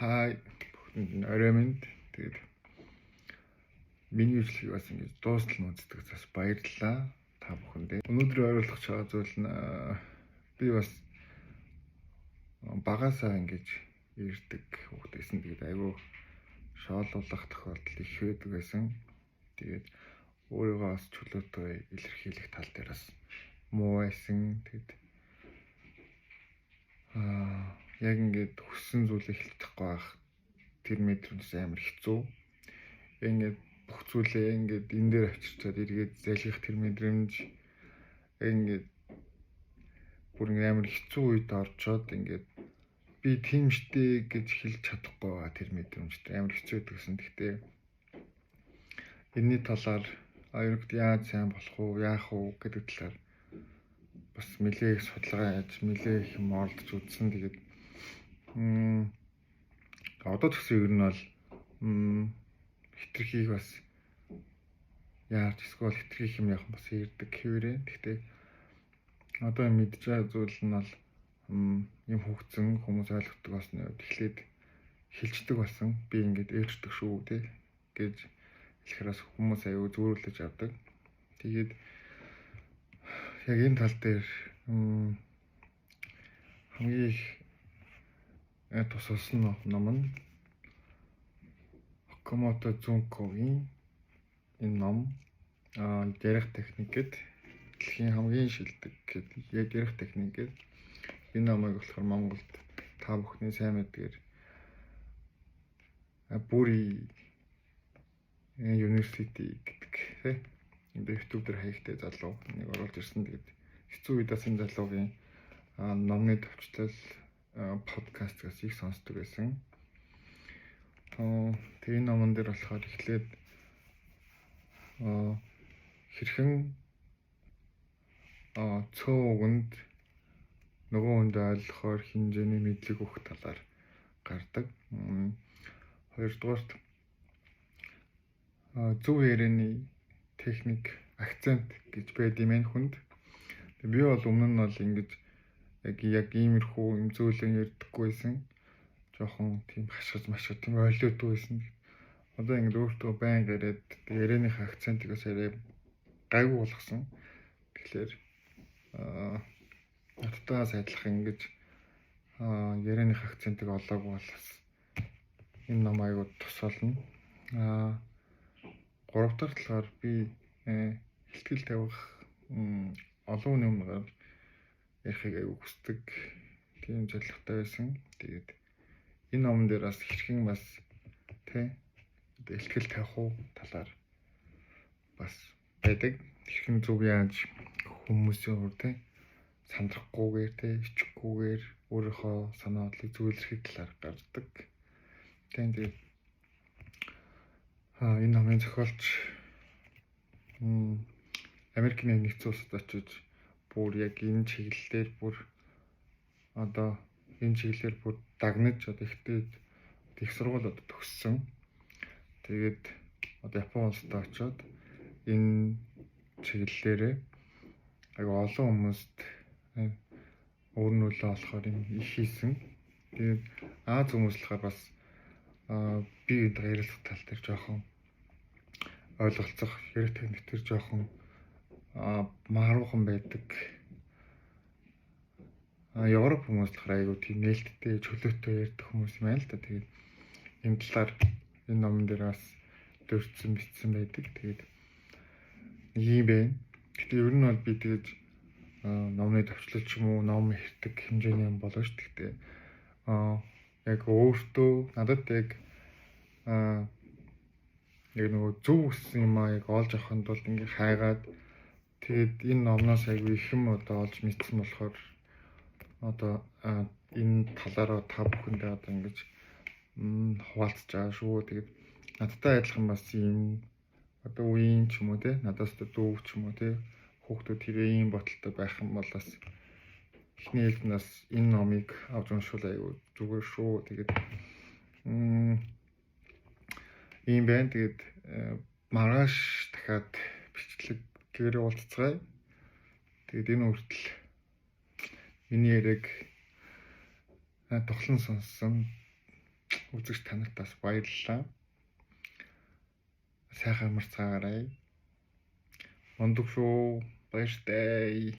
Хай, бүхэнд нь орой минь. Тэгээд миний бичлэгийг бас ингэж дуустал нь үздэг бас баярлалаа та бүхэндээ. Өнөөдөр ойролцоох байгаа зүйл нь би бас багасаа ингэж ирдэг хүүхэд байсан. Тэгээд айгүй шоолуулах тохиолдол их байдаг байсан. Тэгээд өөрийгөө бас чөлөөтэй илэрхийлэх тал дээр бас муу байсан. Тэгээд яг ингээд хүссэн зүйлээ хэлж чадахгүй байх тэр мэдрэмж амар хэцүү. Ингээд бүх зүйлээ ингээд энэ дээр авчирчаад эргээд залгих тэр мэдрэмж ингээд бүр ингээд амар хэцүү үед орчоод ингээд би тийм штэ гэж хэлж чадахгүй байгаа тэр мэдрэмжтэй амар хэцүү байдаг гэсэн. Гэхдээ энэний талаар ерөнхийдөө яаж сайн болох уу, яах уу гэдэг талаар бас нэлээ их судалгаа яаж нэлээ их юм оролдож үзсэн. Тэгээд одоо ч гэсэн ер нь бол хэтэрхийг бас яаж эсвэл хэтэрхийх юм яг бас ирдэг хэвээрээ. Гэхдээ одоо мэдж байгаа зүйл нь бол юм хөгжсөн хүмүүс ойлгодог болсон. Тэгэхээр хэлждэг болсон. Би ингээд ээлждэг шүү тий гэж хэлэхээр бас хүмүүс аюу зүүрлэж авдаг. Тэгээд яг энэ тал дээр хамгийн их тусалсан ном нь Окамото Зункогийн энэ ном, ярих техник гээд, дэлхийн хамгийн шилдэг гэдэг яг ярих техник гээд. Энэ номыг болохоор Монголд та бүхний сайн мэдгээр Бури University гэдэг тий энэ YouTube дээр хаягтай залуу нэг оруулж ирсэн. Тэгээд хэцүү үед бас энэ залуугийн номны товчлол подкастаас их сонсдог байсан. Тэгээ энэ номон дээр болохоор эхлээд хэрхэн цөө үгэнд нөгөө хүнд ойлгохоор хэмжээний мэдлэг өгөх талаар гардаг. Хоёрдугаарт зөв ярианы техник, акцент гэж байд юм байна хүнд. Би бол өмнө нь бол ингэж яг иймэрхүү юм зөөлөн ярьдаггүй байсан. Жохон тийм хашгиж машгаж тийм ойлгодог байсан. Одоо ингэж өөртөө байнга яриад ярианыхаа акцентыг бас арай гайгүй болгосон. Тэгэхээр надтай адилхан ингэж ярианых акцентыг олоогүй бол бас энэ ном айгуу тус болно. Гурав дахь талаар би ихтгэл тавих, олон хүний өмнө ярихыг айгуу хүсдэг тийм зорилготой байсан. Тэгээд энэ номон дээр бас хэрхэн бас тий одоо ихтгэл тавих уу талаар бас байдаг. Хэрхэн зөв яаж хүмүүсийн хувьд тий сандрахгүйгээр тий ичихгүйгээр өөрийнхөө санаа бодлыг зөв илэрхийлэх талаар гардаг. Тэгээд энэ номын зохиолч Америкийн нэгдсэн улсад очиж бүр яг энэ чиглэлээр бүр одоо энэ чиглэлээр бүр дагнаж одоо ихтэй их сургууль одоо төгссөн. Тэгээд одоо Япон улсад очиод энэ чиглэлээрээ айгүй олон хүмүүст өөр нөлөө олохоор юм их хийсэн. Тэгээд Ази хүмүүс болохоор бас би энэ ярилцах тал дээр жоохон ойлголцох, ярих техник төр жоохон мааруухан байдаг. Европ хүмүүс болохоор айгүй тийм нээлттэй, чөлөөтэй ярьдаг хүмүүс юм байна л да. Тэгээд энэ талаар энэ номон дээр бас дурдсан бичсэн байдаг. Тэгээд нэг юм байна. Гэтэ ер нь бол би тэгэж номны товчлол ч юм уу ном хэрдэг хэмжээний юм болоо ш. Гэтэ яг өөртөө надад яг яг нөгөө зөв өссөн юм аа яг олж авахын тулд ингээ хайгаад, тэгээд энэ номноос айгүй их юм одоо олж мэдсэн болохоор одоо энэ талаараа та бүхэндээ одоо ингэж хуваалцаж байгаа шүү. Тэгээд надтай адилхан бас ийм одоо үеийн ч юм уу те надаас дүү ч юм уу те хүүхдүүд хэрэг ийм бодолтой байх юм бол бас эхний ээлжинд бас энэ номыг авч уншвал айгүй зүгээр шүү. Тэгээд ийм байна. Тэгээд маргааш дахиад бичлэг гэрээ уулзцгаая. Тэгээд энэ хүртэл миний яриаг тухлан сонссон Үзэгч та нарт бас баярлалаа. Сайхан амарцгаарай. Мундаг шүү. Баяртай.